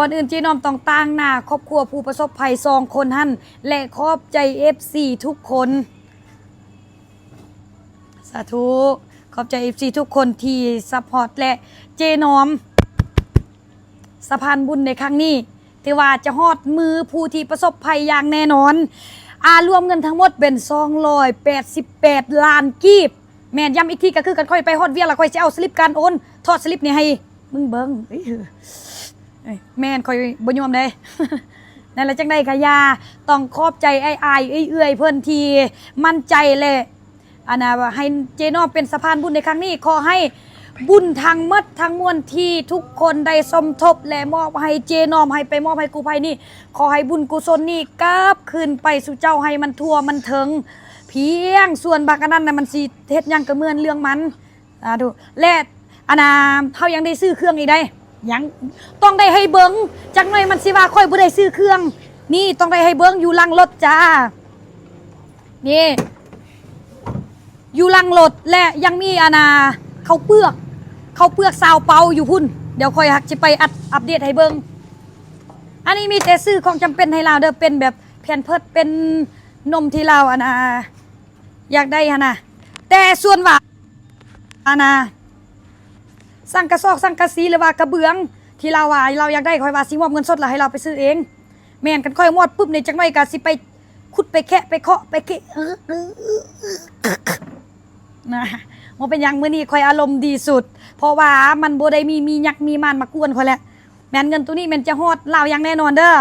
ກ່ອນອື່ນເຈນ້ອມຕ້ອງຕາງໜ້າຄອບຄົວຜູ້ປະສົບໄພສອງຄົນຫັ້ນ ແລະ ຂອບໃຈເອັຟຊີທຸກຄົນ. ສາທຸ. ຂອບໃຈເອັຟຊີທຸກຄົນທີ່ຊັບພອດ ແລະ ເຈນ້ອມ ສະພານບຸນໃນຄັ້ງນີ້ ຖືວ່າຈະຮອດມືຜູ້ທີ່ປະສົບໄພຢ່າງແນ່ນອນ. ອາ ລວມເງິນທັງໝົດເປັນສອງຮ້ອຍແປດສິບແປດລ້ານກີບ. ແມ່ນ, ຢ້ຳອີກທີກໍຄືກັນ, ຂ້ອຍໄປຮອດວຽກແລ້ວ ຂ້ອຍຊິເອົາສະລິບການໂອນ, ຖອດສະລິບນີ້ໃຫ້ມຶງເບິ່ງ. ເອີຍ ເອີຍ ແມ່ນ, ຂ້ອຍບໍ່ຍອມເດ້. ນັ້ນລະ ຈັ່ງໃດກໍຢ່າ, ຕ້ອງຂອບໃຈອ້າຍໆ ເອື້ອຍໆ ເພິ່ນທີ່ໝັ້ນໃຈ ແລະ ອັນນ່າ ໃຫ້ເຈນ້ອມເປັນສະພານບຸນໃນຄັ້ງນີ້. ຂໍໃຫ້ບຸນທັງໝົດທັງມວນທີ່ທຸກຄົນໄດ້ສົມທົບ ແລະ ມອບໃຫ້ເຈນ້ອມ ໃຫ້ໄປມອບໃຫ້ກູ້ໄພນີ້, ຂໍໃຫ້ບຸນກຸສົນນີ້ກັບຄືນໄປສູ່ເຈົ້າໃຫ້ມັນທົ່ວມັນເຖິງ. ພຽງສ່ວນບັກອັນນັ້ນນະ ມັນຊິເຮັດຫຍັງກໍເໝືອນເລື່ອງມັນ. ສາທຸ. ແລະ ອັນນ່າ ເຮົາຍັງໄດ້ຊື້ເຄື່ອງອີກໃດ໋, ຍັງ ຕ້ອງໄດ້ໃຫ້ເບິ່ງ, ຈັກໜ່ອຍມັນຊິວ່າຂ້ອຍບໍ່ໄດ້ຊື້ເຄື່ອງ. ນີ້ ຕ້ອງໄດ້ໃຫ້ເບິ່ງ ຢູ່ຫຼັງລົດຈ້າ. ນີ້ ຢູ່ຫຼັງລົດ ແລະ ຍັງມີ ອັນນ່າ ເຂົ້າເປືອກ, ເຂົ້າເປືອກຊາວເປົາຢູ່ພຸ້ນ. ດຽວຂ້ອຍຫາກຊິໄປອັດ ອັບເດດໃຫ້ເບິ່ງ. ອັນນີ້ມີແຕ່ຊື້ຂອງຈຳເປັນໃຫ້ລາວເດີ້, ເປັນແບບແພມເພີດ ເປັນນົມທີ່ລາວ ອັນນ່າ ຢາກໄດ້ຫັ້ນນະ. ແຕ່ສ່ວນວ່າ ອັນນ່າ ສັງກະສອກສັງກະສີ ຫຼືວ່າກະເບື້ອງທີ່ລາວວ່າລາວຢາກໄດ້, ຂ້ອຍວ່າຊິມອບເງິນສົດ ແລ້ວໃຫ້ລາວໄປຊື້ເອງ. ແມ່ນ, ຄັນຂ້ອຍມອບປຶບນີ້ ຈັກໜ່ອຍກໍຊິໄປຂຸດໄປແຄະໄປເຄາະໄປເຄະ. ນະ ບໍ່ເປັນຫຍັງ, ມື້ນີ້ຂ້ອຍອາລົມດີສຸດ ເພາະວ່າມັນບໍ່ໄດ້ມີ ມີຍັກມີມານມາກວນຂ້ອຍແຫຼະ. ແມ່ນ, ເງິນໂຕນີ້ແມ່ນຈະຮອດລາວຢ່າງແນ່ນອນເດີ້.